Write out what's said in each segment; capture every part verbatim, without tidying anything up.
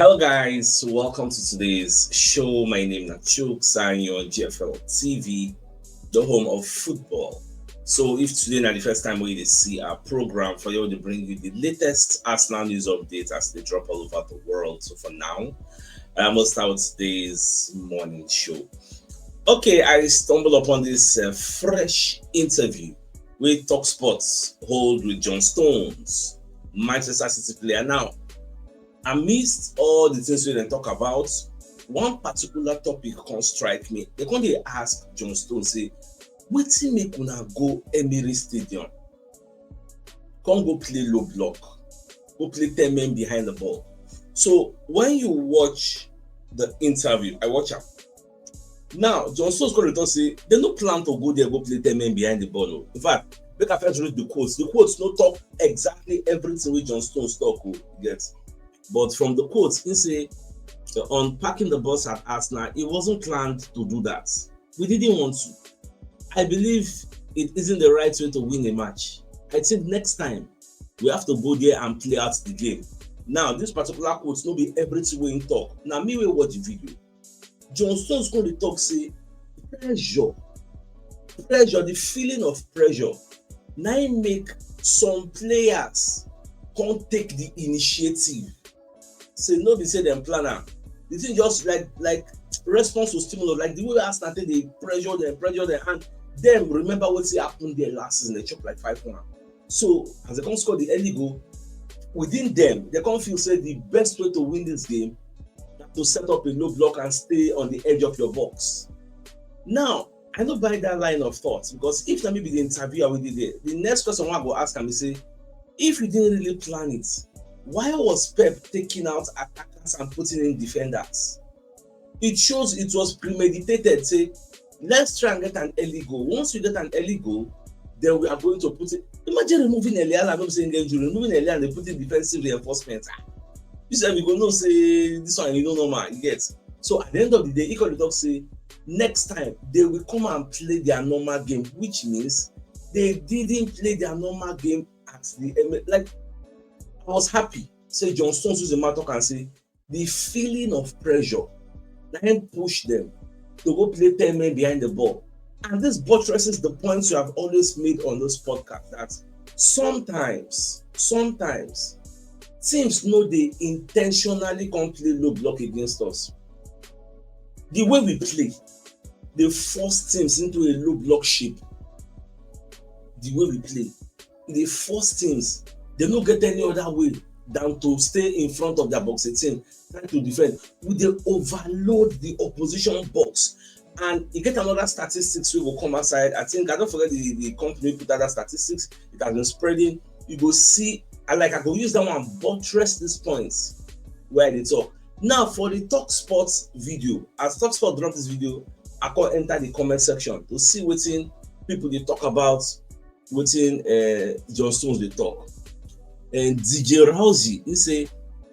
Hello, guys. Welcome to today's show. My name is Chuks, and you're on G F L T V, the home of football. So, if today na the first time we dey see our program, for you to bring you the latest Arsenal news updates as they drop all over the world. So, for now, I must start today's morning show. Okay, I stumble upon this uh, fresh interview with Talk Sports hold with John Stones, Manchester City player. Now, amidst all the things we dey talk about, one particular topic come strike me. They come dey ask John Stones say, "Wetin make una go Emirates Stadium? Come go play low block, go play ten men behind the ball." So when you watch the interview, I watch am. Now, John Stones come dey talk say they no plan to go there go play ten men behind the ball. Oh. In fact, make I first read the quotes. The quotes no talk exactly everything wey John Stones talk. Oh, you get. But from the quotes, he say, uh, on parking the bus at Arsenal, it wasn't planned to do that. We didn't want to. I believe it isn't the right way to win a match. I think next time we have to go there and play out the game. Now, this particular quote no be everything wey he talk. Na me wey watch the video. John Stones come dey talk say pressure, pressure, the feeling of pressure, na im make some players come take the initiative. Say no be say dem plan am. The thing just like like response to stimulus, like the way Arsenal take dey pressure dem, pressure dem, and dem remember wetin happen there last season. They chop like five one. So as they come score the early goal, within them, they come feel say the best way to win this game na to set up a low block and stay on the edge of your box. Now, I no buy that line of thought, because if na me be the interviewer wey dey there, the next question wey I go ask am be say, if you didn't really plan it, why was Pep taking out attackers and putting in defenders? It shows it was premeditated. Say, let's try and get an early goal. Once we get an early goal, then we are going to put it. Imagine removing Erling Haaland, no be say he get injury, removing Erling Haaland, they put in defensive reinforcement. Ah, you sef, you go know say this one, you know, normal, you get. So at the end of the day, he come dey talk say next time they will come and play their normal game, which means they didn't play their normal game at the Emir-, like, I was happy. Say John Stones use the mouth talk and say the feeling of pressure na im push them to go play ten men behind the ball. And this buttresses the points you have always made on this podcast, that sometimes, sometimes teams no dey intentionally come play low block against us. The way we play dey force teams into a low block shape. The way we play, e dey force teams. They no get any other way than to stay in front of their box eighteen, try to defend. We dey overload the opposition box. And e get another statistics wey go come outside. I think, I don forget the, the company put out that statistics. It has been spreading. You go see, I like, I go use that one buttress these points where I dey talk. Now, for the Talk Sports video, as Talk Sports drop this video, I come enter the comment section to see wetin people dey talk about, wetin uh, John Stones dey talk. And D J Rousey, he say,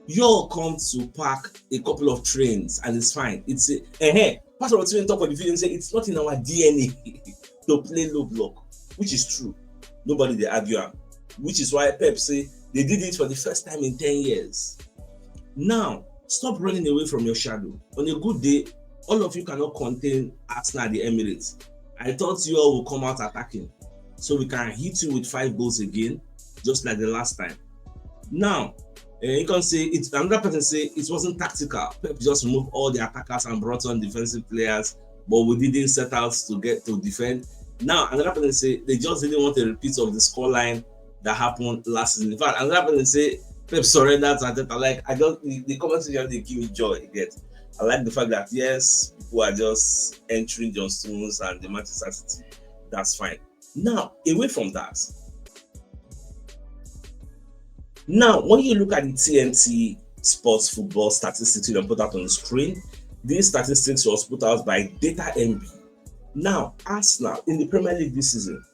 "You all come to park a couple of trains and it's fine." It's a, uh-huh. Part of the thing talk for the video say it's not in our D N A to play low block, which is true. Nobody dey argue am, which is why Pep say they did it for the first time in ten years. Now, stop running away from your shadow. On a good day, all of you cannot contain Arsenal at the Emirates. I thought you all would come out attacking, so we can hit you with five goals again, just like the last time. Now, uh, you can say it. Another person say it wasn't tactical. Pep just removed all the attackers and brought on defensive players, but we didn't set out to get to defend. Now, another person say they just didn't want a repeat of the scoreline that happened last season. In fact, another person say Pep surrendered to Arteta. Like, I just, the, the comment section dey give me joy. You get, I like the fact that, yes, people are just entering John Stones and the Manchester City. That's fine. Now, away from that, now when you look at the T N T sports football statistics you don put out on the screen, these statistics was put out by Data M B. Now, Arsenal in the Premier League this season,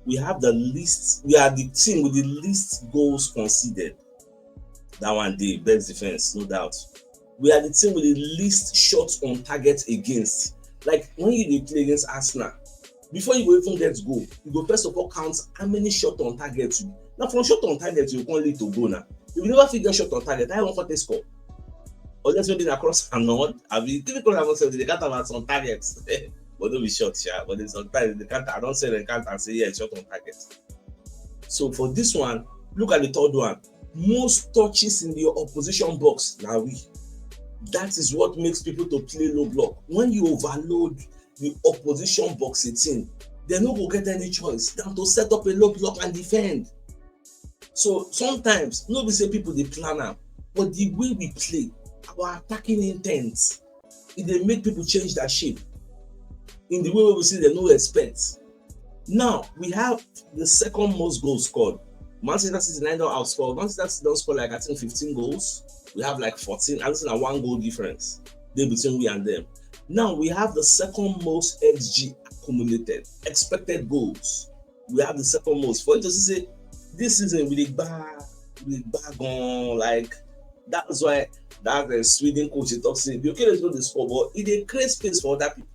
we have the least, we are the team with the least goals conceded. That one dey, best defense, no doubt. We are the team with the least shots on target against. Like, when you dey play against Arsenal, before you go even get goal, you go first of all count how many shots on target you. Now, from shot on target, you come lead to goal now. If you never fit get shot on target, how you wan fit score? Unless maybe na cross and not, I mean, even cross and not, they can't have some targets. But don't be short, yeah. But then sometimes they can't, I don't say they can't and say, yeah, shot on target. So for this one, look at the third one. Most touches in the opposition box, now we. That is what makes people to play low block. When you overload the opposition box eighteen, they no go get any choice than to set up a low block and defend. So sometimes, no be say people dey plan am, but the way we play, our attacking intent, e dey make people change their shape in the way wey we see dem no expect. Now, we have the second most goals scored. Manchester City now don outscore. Manchester City don score, like, I think, fifteen goals. We have, like, fourteen. I think na one goal difference dey between we and them. Now, we have the second most X G accumulated, expected goals. We have the second most. For you to see say this season we dey gba, we dey gba gan, like, that's why that, uh, Sweden coach dey talk say Gyökeres no dey score, but e dey create space for other people.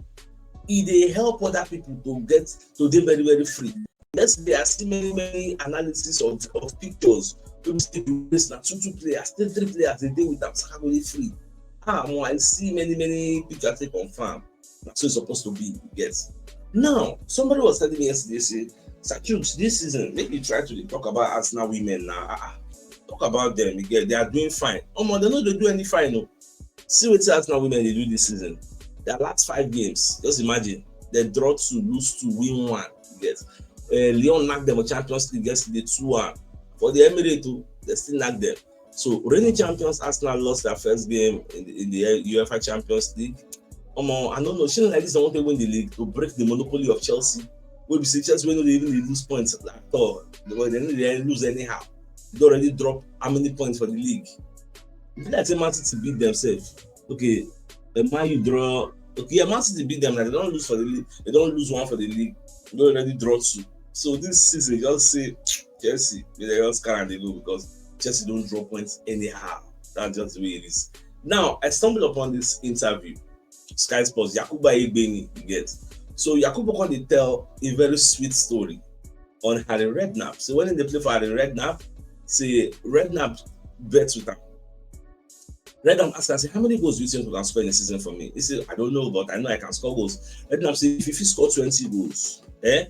E dey help other people to get, to dey very, very free. Yesterday, I see many, many analysis of, of pictures. People say Gyökeres na two, two players, three, three players, they dey with am, Saka go dey free. Ah, omo, I see many, many pictures take confirm. That's what it's supposed to be, you get. Now, somebody was telling me yesterday, say, "Sir Chuks, this season, make you try to dey talk about Arsenal women now. Ah, ah. Talk about them, you get. They are doing fine." Omo, they no dey do any fine, no. See wetin Arsenal women dey do this season. Their last five games, just imagine. They draw two, lose two, win one, you get. Uh, Lyon knock them for Champions League yesterday, two one. For the Emirates too, they still knock them. So, reigning champions Arsenal lost their first game in the, in the UEFA Champions League. Omo, I don't know. Shey like this, I want to win the league to break the monopoly of Chelsea. Wey be say Chelsea wey no dey even dey lose points at all. They, they no dey lose anyhow. They already drop how many points for the league? E be like say Man City beat themselves. Okay, the Man U draw. Okay, yeah, Man City beat them. Like, they don't lose for the league. They don't lose one for the league. They already draw two. So this season, just say Chelsea, they just carry and they go because Chelsea don't draw points anyhow. That's just the way it is. Now, I stumbled upon this interview. Sky Sports, Yakuba Egbeni, you get. So Yakuba come dey tell a very sweet story on Harry Redknapp. So when they play for Harry Redknapp, say Redknapp bet with am. Redknapp ask am, say, "How many goals do you think you can score in a season for me?" He say, "I don't know, but I know I can score goals." Redknapp say, "If you fit score twenty goals, eh,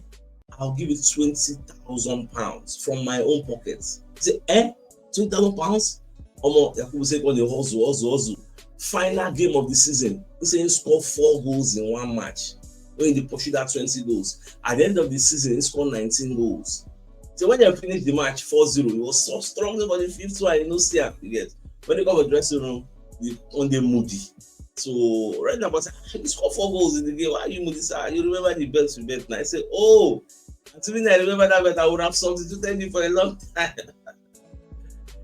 I'll give you twenty thousand pounds from my own pocket." He say, "Eh, twenty thousand pounds?" Omo, Yakubu say, "Go dey hustle, hustle, hustle." Final game of the season, he say he scored four goals in one match. When they pursue that twenty goals, at the end of the season, he scored nineteen goals. So when they finish the match four zero, he was so strong for the fifth one, you know, see am, you get. When they come to the dressing room, he come dey moody. So Redknapp say, "Ah, you score four goals in the game. Why are you moody, sir? You remember the bet we bet now?" I say, "Oh, I think I remember that bet. I would have substituted you for a long time."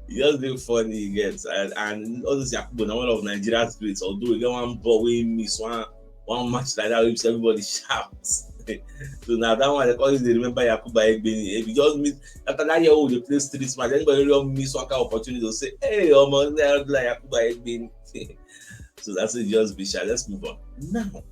E just dey funny, you get. And, and all this Yakubu na one of Nigeria's greats. Although e get one ball wey he miss, one, one match like that, wey everybody shouts. So now that one, they always dey remember Yakuba Egbeni. If you just miss, after that year, we dey play street match, anybody wey just miss one kind of opportunity, they'll say, "Hey, omo, like Yakuba Egbeni." So that's it, just be shy. Let's move on. Now,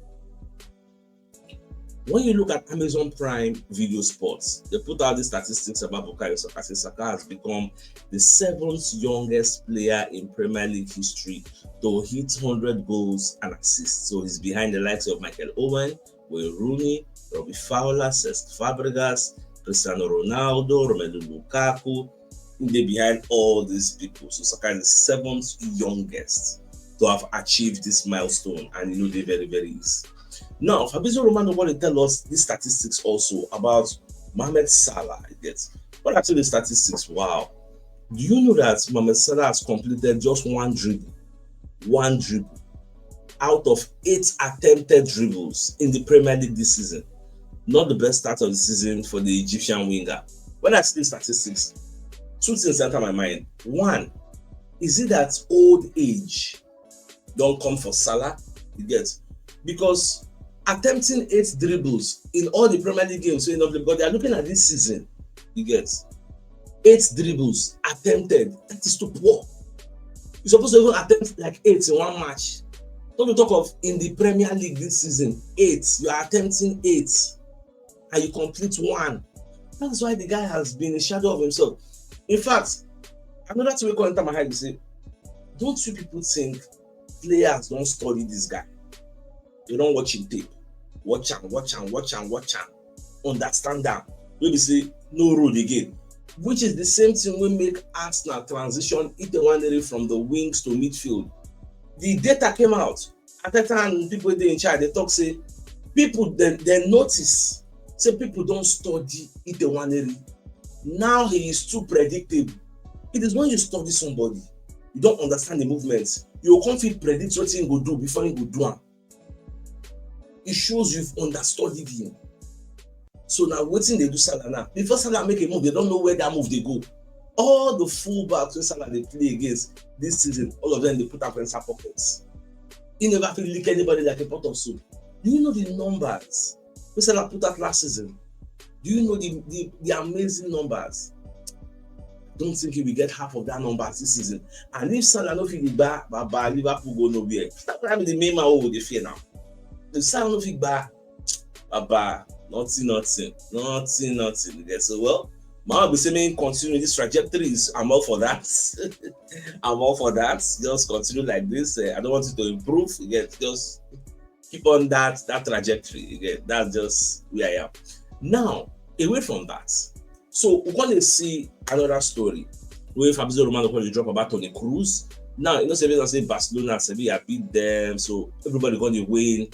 when you look at Amazon Prime Video Sports, they put out the statistics about Bukayo Saka. Say Saka has become the seventh youngest player in Premier League history to hit hundred goals and assists. So he's behind the likes of Michael Owen, Wayne Rooney, Robbie Fowler, Cesc Fabregas, Cristiano Ronaldo, Romelu Lukaku. He dey behind all these people. So Saka is the seventh youngest to have achieved this milestone, and you know they very, very easy. Now, Fabrizio Romano want to tell us these statistics also about Mohamed Salah. You get, what are the statistics? Wow. Do you know that Mohamed Salah has completed just one dribble? One dribble out of eight attempted dribbles in the Premier League this season. Not the best start of the season for the Egyptian winger. When I see the statistics, two things enter my mind. One, is it that old age don come for Salah? You get? Because attempting eight dribbles in all the Premier League games, so, you know, because they are looking at this season, you get, eight dribbles attempted. That is too poor. You're supposed to even attempt, like, eight in one match. Don't you talk of in the Premier League this season, eight. You are attempting eight, and you complete one. That's why the guy has been a shadow of himself. In fact, another thing wey come enter my head be say, don't you people think Players don study this guy. They don watch him tape. Watch am, watch am, watch am, watch am. Understand am. Wey be say no road again. Which is the same thing wey make Arsenal transition Ite Nwaneri from the wings to midfield. The data came out. Arteta and people wey dey in charge dey talk say people dem dem notice say people don study Ite Nwaneri. Now he is too predictable. It is when you study somebody, you don understand the movement, you go come fit predict wetin he go do before he go do am. It shows you've understudied him. So now wetin dey do Salah now? Before Salah make a move, they don't know where that move dey go. All the fullbacks wey Salah dey play against this season, all of them dey put am for inside pockets. He never fit lick anybody like a pot of soup. Do you know the numbers wey Salah put out last season? Do you know the, the, the amazing numbers? I don't think he will get half of that numbers this season. And if Salah no fit dey gba, baba, Liverpool go nowhere. That be the main man wey we dey fear now. If Salah no fit gba, baba, nothing, nothing, nothing, nothing. Okay, so, well, my own be say make him continue this trajectory. Is I'm all for that. I'm all for that. Just continue like this. Uh, I don't want it to improve. You get, just keep on that that trajectory. You get, that's just where I am. Now, away from that, so we gonna see another story where Fabrizio Romano gonna drop about Toni Kroos. Now, you know, say, say Barcelona, say I beat them, so everybody gonna win.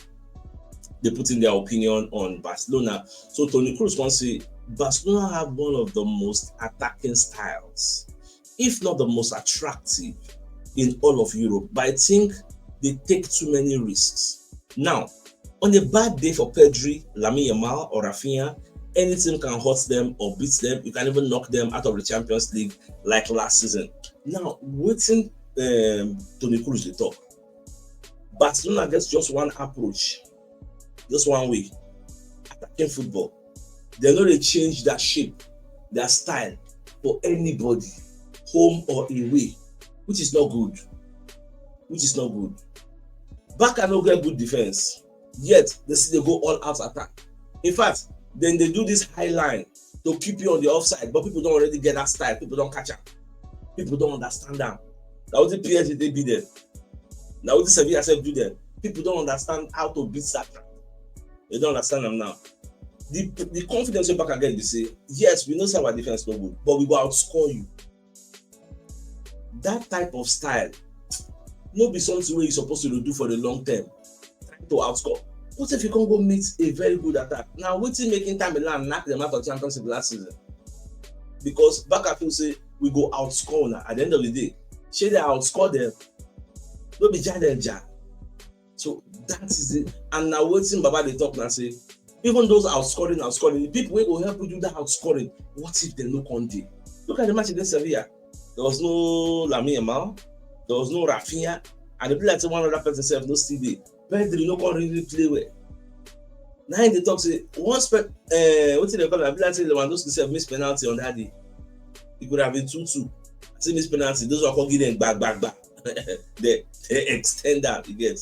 They put in their opinion on Barcelona. So Toni Kroos can say Barcelona have one of the most attacking styles, if not the most attractive, in all of Europe. But I think they take too many risks. Now, on a bad day for Pedri, Lamine Yamal, or Rafinha, anything can hurt them or beat them. You can even knock them out of the Champions League like last season. Now, wetin um, Toni Kroos dey talk? Barcelona gets just one approach, just one way: attacking football. They no dey change their shape, their style for anybody, home or away, which is not good. Which is not good. Barca no get good defense, yet they still dey go all out attack. In fact, then they do this high line to keep you on the offside, but people don't already get that style. People don't catch am. People don't understand am. Na wetin P S G dey beat them. Na wetin Sevilla sef do them. People don't understand how to beat that. They don't understand am now. The the confidence wey Barca get be say, yes, we know say our defense no good, but we go outscore you. That type of style no be something wey you suppose to dey do for the long term. Trying to outscore. What if you can't go meet a very good attack? Now, wetin make Inter Milan knock them out of Champions League last season? Because Barca feel say we go outscore now. At the end of the day, shey they outscore them? No be jar dem jar. So that is it. And now wetin Baba dey talk now say, even those outscoring, outscoring, the people wey go help you do that outscoring, what if they no come dey? Look at the match against Sevilla. There was no Lamine Yamal, there was no Rafinha, and e be like say one other person sef no still dey. Pedri no come really play well. Now they talk say once pe- uh, wetin they call am, e be like say Lewandowski sef miss penalty on that day. It could have been two two. Say miss penalty, those one come give them back, back, back. they, they extend that, you get.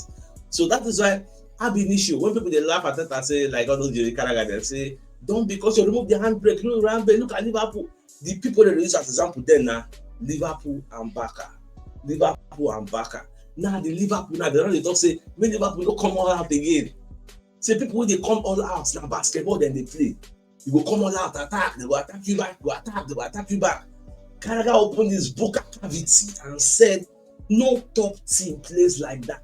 So that is why I be an issue when people they laugh at it and say, like, all those Jerry Carragher, they say, don't, because you remove the handbrake, remove the handbrake, look at Liverpool. The people they use as example then now, Liverpool and Barca. Liverpool and Barca. Now the Liverpool now they don't talk say, make Liverpool no come all out again. Say people wey dey come all out na basketball dem dey play. You go come all out, attack, they go attack you back, go attack, they go attack you back. Carragher opened his vocal cavity and said, no top team plays like that.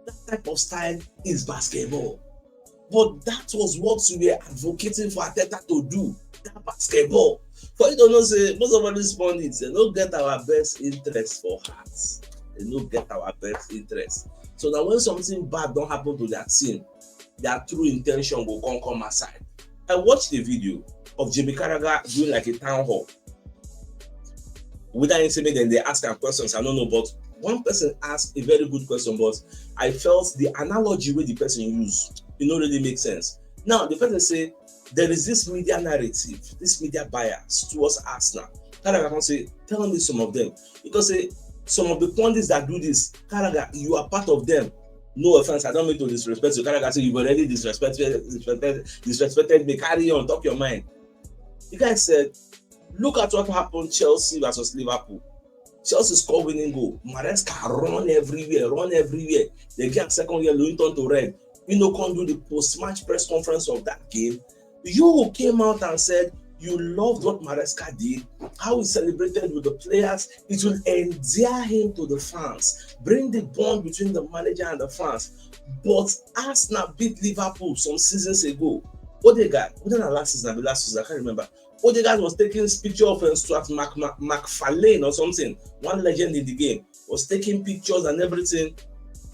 That type of style is basketball. But that was what we were advocating for Arteta to do. That basketball. For you to know say most of all these pundits, they no get our best interest for heart. They no get our best interest. So that when something bad don't happen to their team, their true intention will come come aside. I watched the video of Jimmy Carragher doing like a town hall. Without him saying, then they ask am questions, I don't know, but one person asked a very good question, but I felt the analogy where the person used, it no really make sense. Now, the person say, there is this media narrative, this media bias towards Arsenal. Carragher can say, tell me some of them. Because say, some of the pundits that do this, Carragher, you are part of them. No offense, I don't mean to disrespect you. Carragher say, you've already disrespected, disrespected, disrespected me. Carry on, talk your mind. The guy said, look at what happened Chelsea versus Liverpool. Chelsea score winning goal. Maresca run everywhere, run everywhere. They get second yellow, he turn to red. You know, come do the post-match press conference of that game. You came out and said you loved what Maresca did, how he celebrated with the players. It will endear him to the fans, bring the bond between the manager and the fans. But Arsenal beat Liverpool some seasons ago. Odegaard, within the last season, the last season, I can't remember. Odegaard was taking picture of um, Stuart Mac, Mac, McFarlane or something, one legend in the game, was taking pictures and everything.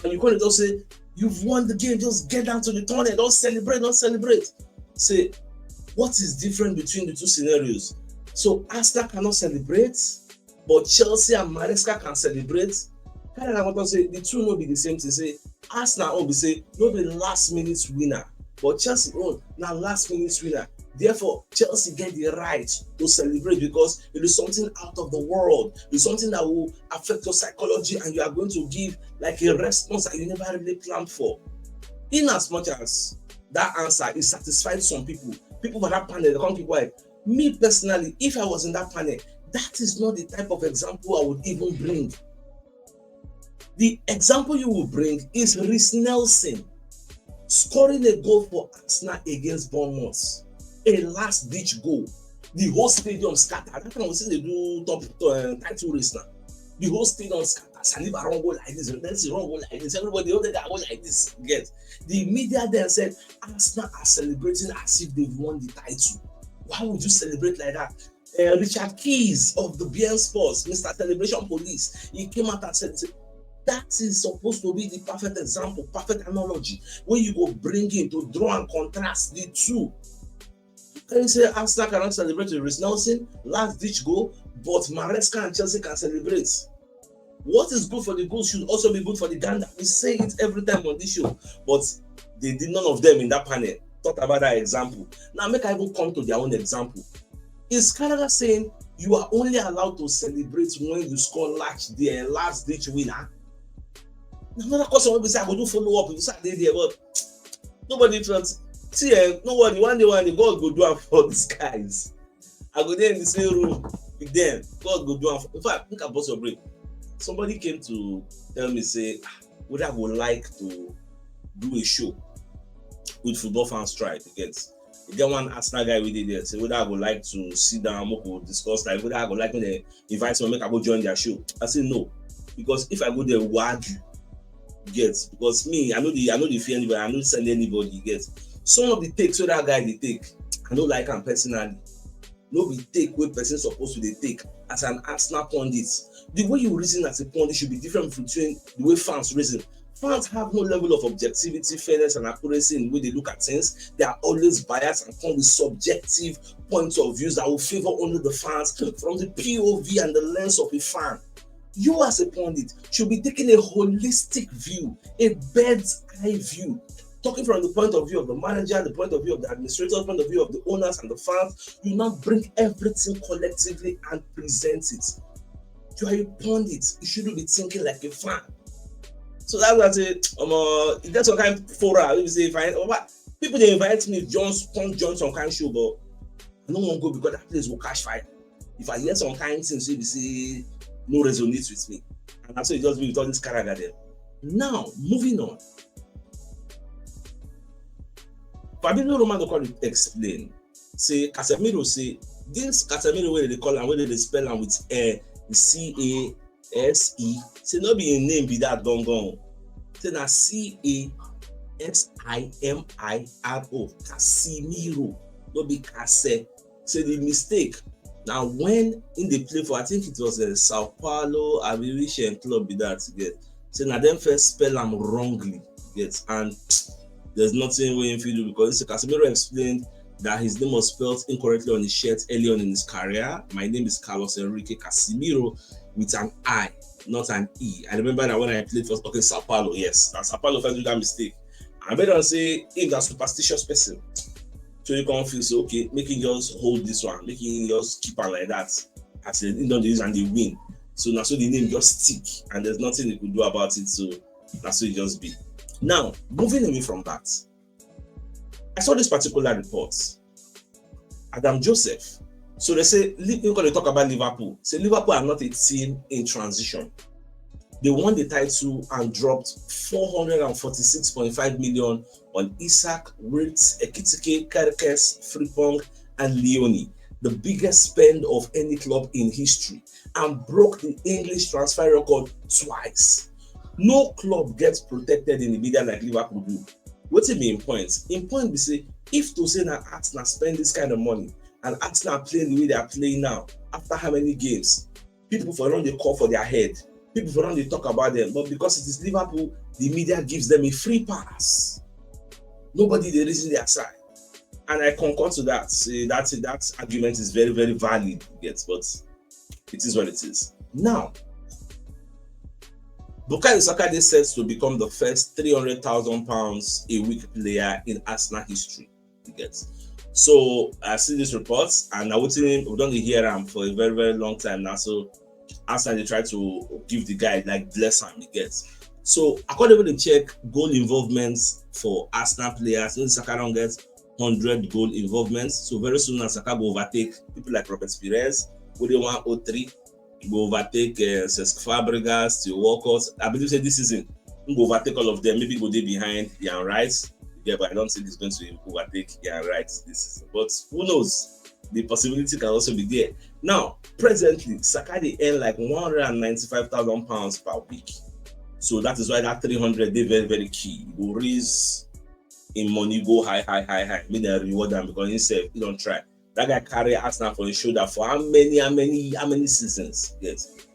And you can't just say, "You've won the game, just get down to the tunnel, don't celebrate, don't celebrate." Say, what is different between the two scenarios? So Arsenal cannot celebrate, but Chelsea and Maresca can celebrate. Kind of want to say the two no be the same thing. Say Arsenal own be say no be last minute winner, but Chelsea own na last minute winner. Therefore, Chelsea get the right to celebrate because it is something out of the world. It's something that will affect your psychology, and you are going to give like a response that you never really planned for. In as much as that answer is satisfied some people, people for that panel, they come keep quiet. Me personally, if I was in that panel, that is not the type of example I would even bring. The example you will bring is Reiss Nelson scoring a goal for Arsenal against Bournemouth, a last ditch goal. The whole stadium scattered. That time we see they do top uh, title race now. The whole stadium scattered. Saliba run go like this, Messi run go like this, everybody, all the guy go like this. Get the media then said Arsenal are celebrating as if they've won the title. Why would you celebrate like that? Uh, Richard Keys of the B N Sports, Mister Celebration Police, he came out and said, that is supposed to be the perfect example, perfect analogy, where you go bring in to draw and contrast the two. Can you say Arsenal cannot celebrate with Reiss Nelson, last ditch goal, but Maresca and Chelsea can celebrate? What is good for the goose should also be good for the gander. We say it every time on this show, but they did none of them in that panel. Talk about that example. Now, make I even come to their own example. Is Canada saying you are only allowed to celebrate when you score last, the last ditch winner? Another question will be say, I go do follow up. You say they there, but nobody trust. See, eh, no worry. One day, one day, God go do am for these guys. I go there in the same room with them. God go do am. In fact, think about your brain. Somebody came to tell me, say, ah, would I would like to do a show with football fans try to get. You get one Arsenal guy with it there. Say, whether I would like to sit down, we could discuss, like, whether I would like to invite someone, make I go join their show. I say no. Because if I go there, we argue. Get because me, I know the I know the fear anybody, I know send anybody. You get some of the takes so that guy they take, I don't like him personally. No be take wey person supposed to dey take as an Arsenal pundit. The way you reason as a pundit should be different between the way fans reason. Fans have no level of objectivity, fairness, and accuracy in the way they look at things. They are always biased and come with subjective points of views that will favor only the fans from the P O V and the lens of a fan. You as a pundit should be taking a holistic view, a bird's eye view, talking from the point of view of the manager, the point of view of the administrator, the point of view of the owners and the fans. You now bring everything collectively and present it. You are a pundit. You shouldn't be thinking like a fan. So that's why I say, um, uh, there's some kind of fora. Let me say, if I, oh, what? People they invite me, John, come join some kind of show, but I don't want to go because that place will catch fire. If I hear some kind of things, you say no resonate with me, and that's why you just be with all this character there. Now, moving on. Fabrizio Romano call it explain. Say Casemiro say this Casemiro where they call and where they spell and with a C A S E. Say no be a name be that gone gone. Say na C A S I M I R O, Casimiro, no be Case. Say the mistake now when in the play for, I think it was a Sao Paulo Aviation club be that get. Say na them first spell am wrongly get, and there's nothing we can do because Casimiro explained that his name was spelled incorrectly on his shirt early on in his career. My name is Carlos Enrique Casimiro with an I, not an E. I remember that when I played for okay Sao Paulo, yes, that Sao Paulo first do that mistake. I made them say if that superstitious person, so you can feel so okay, make him just hold this one, make him just keep on like that. As in, you know, they use and they win. So now so the name just stick, and there's nothing you could do about it. So that's what it just be. Now moving away from that, I saw this particular report. Adam Joseph So they say, Li- you gonna talk about Liverpool. Say Liverpool are not a team in transition. They won the title and dropped four hundred and forty-six point five million on Isak, Wirtz, Ekitike, Kerkez, Frimpong, and Leone, the biggest spend of any club in history, and broke the English transfer record twice. No club gets protected in the media like Liverpool do. Wetin be im point? Im point be say, if to say na Arsenal spend this kind of money and Arsenal play the way they are playing now, after how many games, people for don dey call for their head, people for don dey talk about them, but because it is Liverpool, the media gives them a free pass. Nobody dey reason their side. And I concur to that. Say that that argument is very, very valid, yes, but it is what it is. Now, Bukayo Saka dey set to become the first three hundred thousand pounds a week player in Arsenal history. You get? So I see these reports, and na wetin we don dey hear am for a very, very long time now. So Arsenal dey try to give the guy, like, bless am, you get? So according to the check, goal involvement for Arsenal players, so Saka don get hundred goal involvements. So very soon, Saka go overtake people like Robert Pires, wey dey one oh three, go overtake uh, Cesc Fabregas, Theo Walcott. I believe say this season, he go overtake all of them. Maybe go dey behind Ian Wright. Yeah, but I don't think he's going to overtake Ian Wright this season. But who knows? The possibility can also be there. Now, presently, Saka dey earn like one hundred and ninety-five thousand pounds per week. So that is why that three hundred dey very, very key. He go raise im money go high, high, high, high. Make dem reward am because himself, he don try. That guy carry Arsenal for his shoulder for how many, how many, how many seasons? Yes.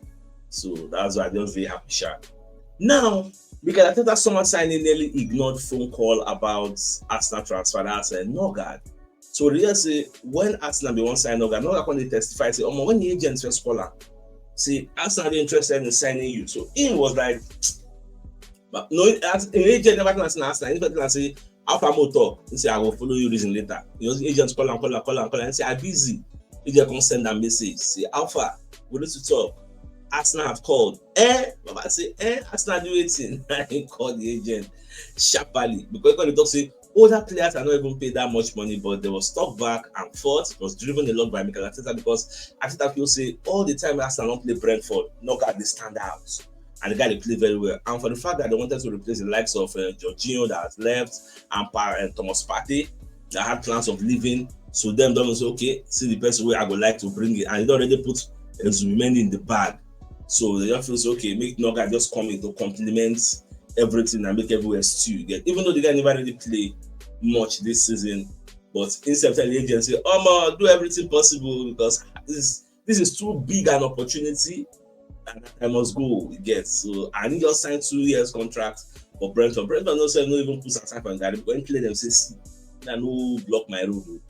So that's why I just very happy, sha. Now, Mikel Arteta summer signing nearly ignored phone call about Arsenal transfer. That's a Norgard. So Real say when Arsenal be one sign Norgard, Norgard come dey testify say, "Omo, when the agents first call am, say Arsenal dey interested in signing you." So he was like, but no, as an agent never tell am say na Arsenal. He never tell am say, "How far more talk?" He say, "I will follow you reason later." You know, the agents call am, call am, call am, call am. He say, "I busy." Agent come send am message. Say, "How far? We need to talk. Arsenal have called." Eh? Baba say, "Eh? Arsenal do wetin?" He call the agent sharply because he come dey talk say other players are not even paid that much money, but there was talk back and forth. It was driven a lot by Mikel Arteta because Arteta feel say all the time Arsenal don play Brentford, Norgard dey stand out. And the guy dey play very well. And for the fact that they wanted to replace the likes of uh, Jorginho that has left and, Pa- and Thomas Partey that had plans of leaving, so dem don say, "Okay, see the person wey I go like to bring in," and he don already put Zubimendi in the bag. So they just feel say, "Okay, make Norgard just come in to complement everything and make everywhere stew." You get? Even though the guy never really play much this season, but himself tell the agent say, "Omo, do everything possible because this this is too big an opportunity and I must go." You get? So and he just signed two years contract for Brentford. Brentford no sef no even put aside for Ngari because he play them say, "See, I no block my road. Oh.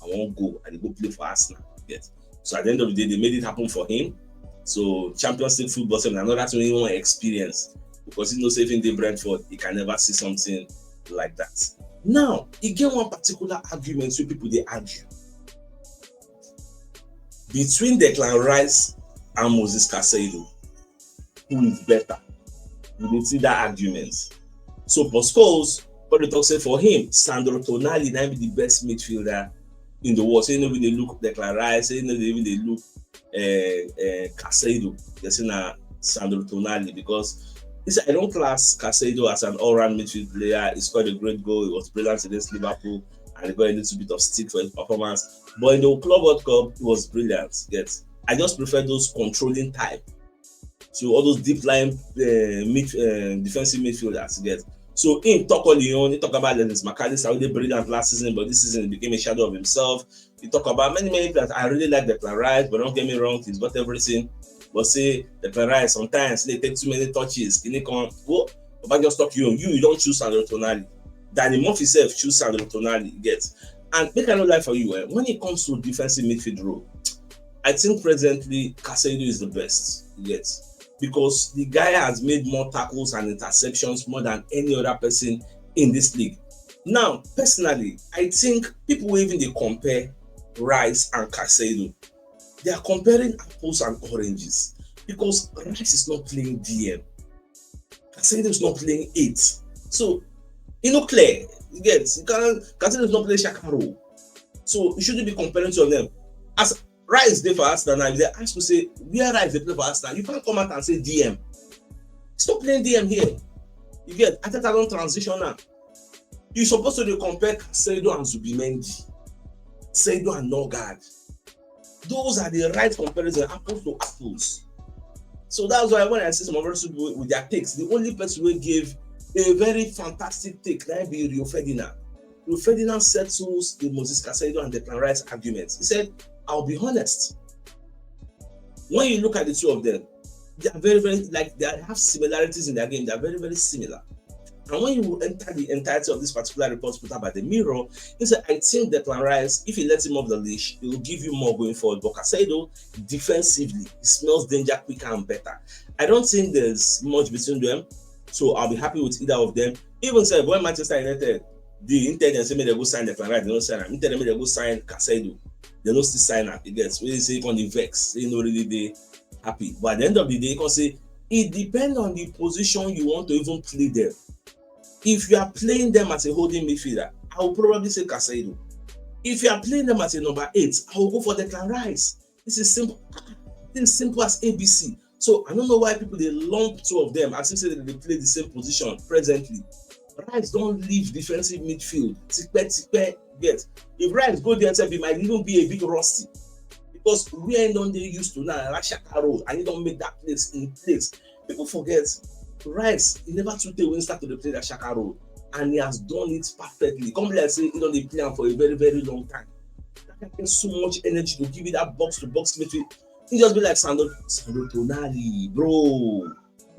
I won't go. I dey go play for Arsenal." You get? So at the end of the day, they made it happen for him. So Champions League football sef na another thing he wan experience because he know say if he dey Brentford, he can never see something like that. Now, he get one particular argument wey people dey argue between Declan Rice and Moses Caicedo. Who is better? We dey see that argument. So for Scholes, come dey talk say for him, Sandro Tonali na be the best midfielder in the world. Say he no even dey look Declan Rice, say he no dey even dey look uh, uh, Caicedo. They say na Sandro Tonali because this I don't class Caicedo as an all-round midfield player. He scored a great goal. He was brilliant against Liverpool and he got a little bit of stick for his performance. But in the Club World Cup, he was brilliant. Yes, I just prefer those controlling type. So all those deep line uh, mid, uh, defensive midfielders, yes. So in talk all he own, he talk about Alexis Mac Allister, how they brilliant last season, but this season he became a shadow of himself. He talk about many, many players. I really like Declan Rice, but don't get me wrong, he's got everything. But say Declan Rice sometimes they take too many touches. Can you come? Go, but just talk you, you, you don't choose Sandro Tonali. Danny Murphy self choose Sandro Tonali, get. And make I no lie for you, eh, when it comes to defensive midfield role, I think presently Caicedo is the best, yes, because the guy has made more tackles and interceptions more than any other person in this league. Now, personally, I think people will even they compare Rice and Caicedo. They are comparing apples and oranges because Rice is not playing D M. Caicedo is not playing eight. So, you know, clear. You get, you can't, Caicedo is not playing Xhaka role. So, you shouldn't be comparing two of them. As Rice dey for Arsenal now. If they ask you say where Rice dey play for Arsenal, you can't come out and say D M. Stop playing D M here. You get Arteta don transition now. You supposed to dey compare Caicedo and Zubimendi, Caicedo and Nørgaard. Those are the right comparison, apples to apples. So that's why when I see some other people with their takes, the only person who gave a very fantastic take na be Rio Ferdinand. Rio Ferdinand settles the Moses Caicedo and Declan Rice arguments. He said, "I'll be honest. When you look at the two of them, they are very, very, like, they have similarities in their game. They are very, very similar." And when you enter the entirety of this particular report put out by the Mirror, he said, "I think Declan Rice, if you let him off the leash, he will give you more going forward. But Caicedo, defensively, he smells danger quicker and better." I don't think there's much between them, so I'll be happy with either of them. Even said when Manchester United, the Inter dem say make dem go sign Declan Rice, they don't sign him. Inter dem make dem go sign Caicedo, they don't still sign him. You get, when they say he come dey vex, say he no really dey happy. But at the end of the day, you can say it depends on the position you want to even play them. If you are playing them as a holding midfielder, I will probably say Caicedo. If you are playing them as a number eight, I will go for Declan Rice. This is simple. This is simple as A B C. So I don't know why people dey lump two of them as if say they play the same position presently. Rice don leave defensive midfield. Tipe tipe, get. If Rice go there, sef, he might even be a bit rusty because where he don dey used to now, like Xhaka role, and he don make that place in place. People forget Rice, he never too tey when he start to dey play that Xhaka role, and he has done it perfectly. Come be like say he don dey play am for a very, very long time. That guy get so much energy to give you that box to box midfield. He just be like Sandro, Sandro Tonali, bro.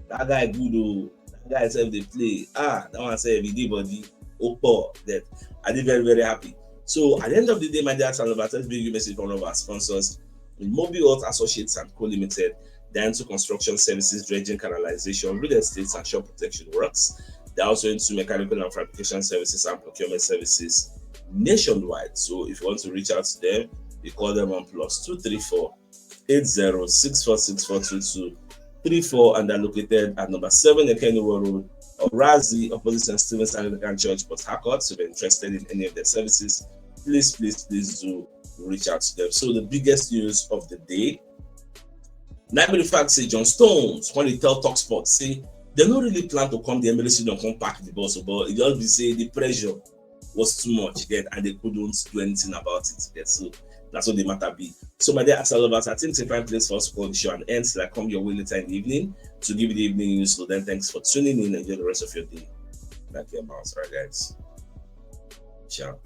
That guy good o. That guy sef dey play. Ah, that one sef, he dey body. Opo, that I dey very, very happy. So at the end of the day, my dear Arsenal lovers, let's bring you message from one of our sponsors, Mobi Health Associates and Co Limited. They're into construction services, dredging, canalization, real estate, and shop protection works. They're also into mechanical and fabrication services and procurement services nationwide. So if you want to reach out to them, you call them on plus two three four eight zero six four six four two two three four, and they're located at number seven Ekeniwo Road, Orazi, opposite St. Stephen's Anglican Church, Port Harcourt. So if you're interested in any of their services, please, please, please do reach out to them. So the biggest news of the day, na be the fact say John Stones, when he tell Talksport, say they no really plan to come the Emirates Stadium come pack the bus, but e just be say the pressure was too much, you get, and they couldn't do anything about it, you get. So that's what the matter be. So my dear Arsenal lovers, I think it's a fine place for us to call the show and end till I come your way later in the evening to give you the evening news. So then thanks for tuning in. Enjoy the rest of your day. Like your mouse, right, guys? Ciao.